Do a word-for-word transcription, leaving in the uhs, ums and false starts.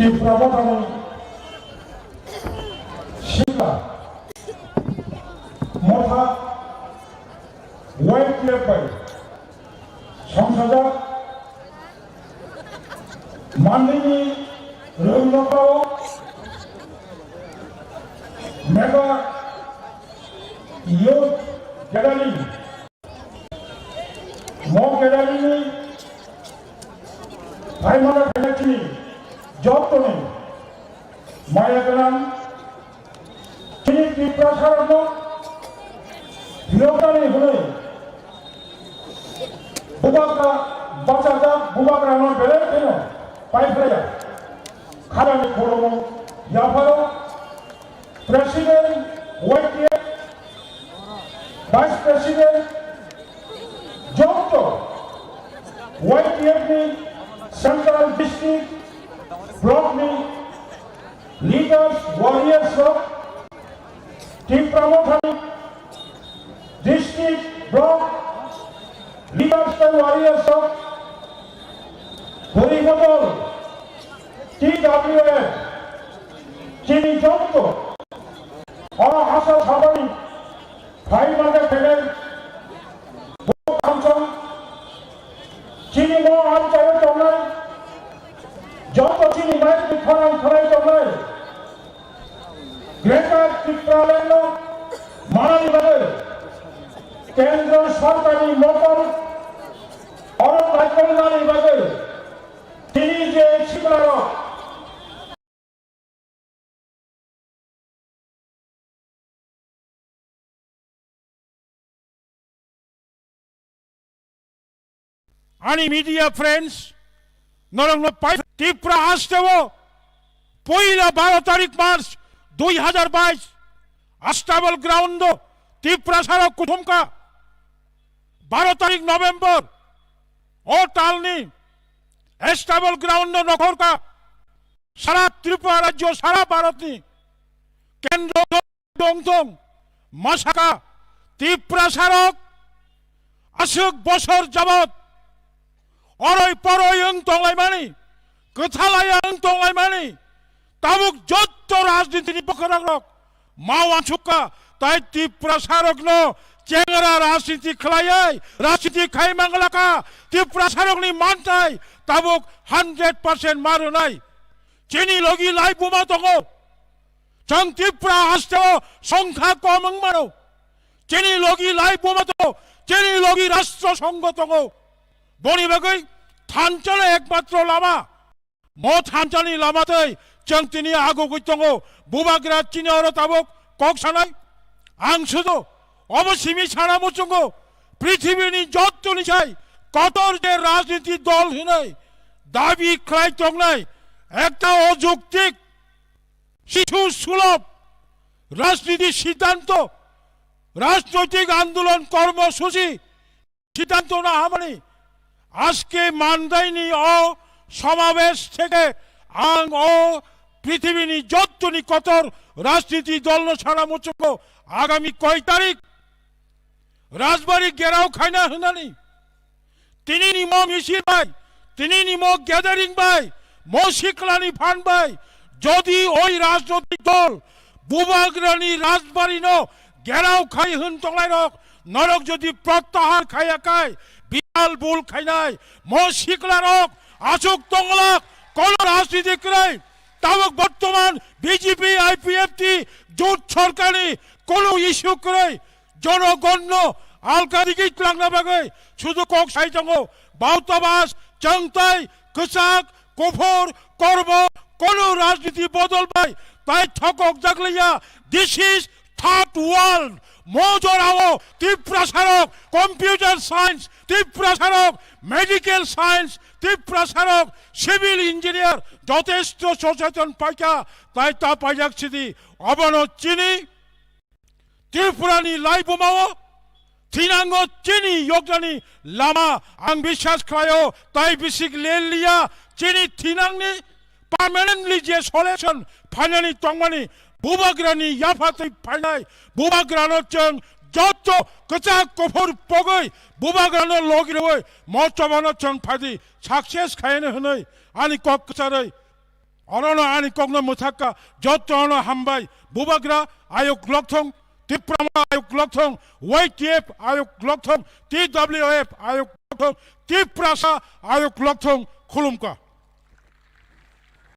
Tipra Mothani Sikla Motha Y T F bai songsajak Mandini Rwngnokrao Mega Youth Gathering. Mo Gathering ni phaimana phainai chini jottoni maya gwnang chini Tiprasarokno phiyoknani hwnwi bubagra bachajak bubagrano belai kheno paiphlaiya. Kharani khulumung yapharo President Y T F, Vice President, joto Y T F ni Central District Block ni leaders, warriors rok, Tipra Mothani District Block leaders tei warriors rok, Bwrwi Bodol, T W F, chini joto o hasa sabani phai mane phainai bo kamchang chini mo amchaio tongnai joto chini mai khorang khwlai tongnai Greater Tipraland no manani bagwi Kendro Sorkarni mokol oro naikolnani bagwi tini je siklarok Ani media friends, norokno pai Tipra hasteo poila baro tarik March dui hazar bais Astabal ground o Tiprasarok kuthumkha, baro tarik November o talni Astabal ground o nokhorkha sara Tripura rajyo, sara Bharatni kendro tongthong masaka Tiprasarok aswk bosor jabot oroi poroi wng tonglaimani, kwthalaya wng tonglaimani, tabuk jotto rajnitini bwkhwrakrok ma uansukha, tai Tiprasarokno chengra rajniti khwlaiwi rajniti khai manglakha, Tiprasarokni manthai tabuk hundred percent ma rwnai. Chini logi lai buma tongo. Chwng Tripura hasteo songkha kom wng mano. Chini logi lai buma tongo, chini logi rashtra songho tongo. Boni bagwi thanchalo ekmatro lama. Mo thanchani lama tei chwng tini agogwi tongo. Bubagra chini oro tabuk kok sanai. Ang sudo obo simi sana muchungo. Prithibini jottoni sai kotor je rajniti dol hinwi dabi khlai tongnai ekta ojuktik Sishu sulab rajniti siddhanto, rajnoitik andolon kormosuchi siddhanto na hamani ajke mandaini o somabesh theke ang o prithibini jottoni kotor rajniti dolno sana muchungo agami koi tarik Rajbari gherao khaina hwnani tinini mo misil bai, tinini mo gathering bai, mo siklani phan bai, jodi oi rajnotik dol Bubagrani Rajbari no gherao khai hwn tongnai rok, norok jodi prottahar khaiya kai, biral bul khainai, mo sikla rok asuk tonglak, kono rajniti kwrwi, tabuk bortoman B J P I P F T jut sorkarni kono issue kwrwi, Jonogonno alka digi twlangna bagwi sudu kok sai tongo. Bautabas, chwngtai, kwchak, kuphur, kormo, kono rajniti bodol bai tai thokok jakliya. This is third world. Mo jorao Tiprasarok computer science, Tiprasarok medical science, Tiprasarok civil engineer jotesto socheton paikha, tai ta paijak sidi. Obono chini Tripurani laibumao thinango chini yoknani lama ang biswas khlaio, tai bisik leliya chini thinangni permanently je solution phainani tongmani Bubagrani yaphatwi phainai, Bubagrano chwng jotto kwchak kuphur pogwi Bubagrano logi rwui mo chobano chwng phaidi success khaiyani hwnwi ani kok kwcharwi Orono ani kokno mwthakka, jotono hambai. Bubagra ayuk lokthong, Tipra Motha ayuk lokthong, Y T F ayuk lokthong, T W F ayuk lokthong, Tiprasa ayuk lokthong, khulumkha.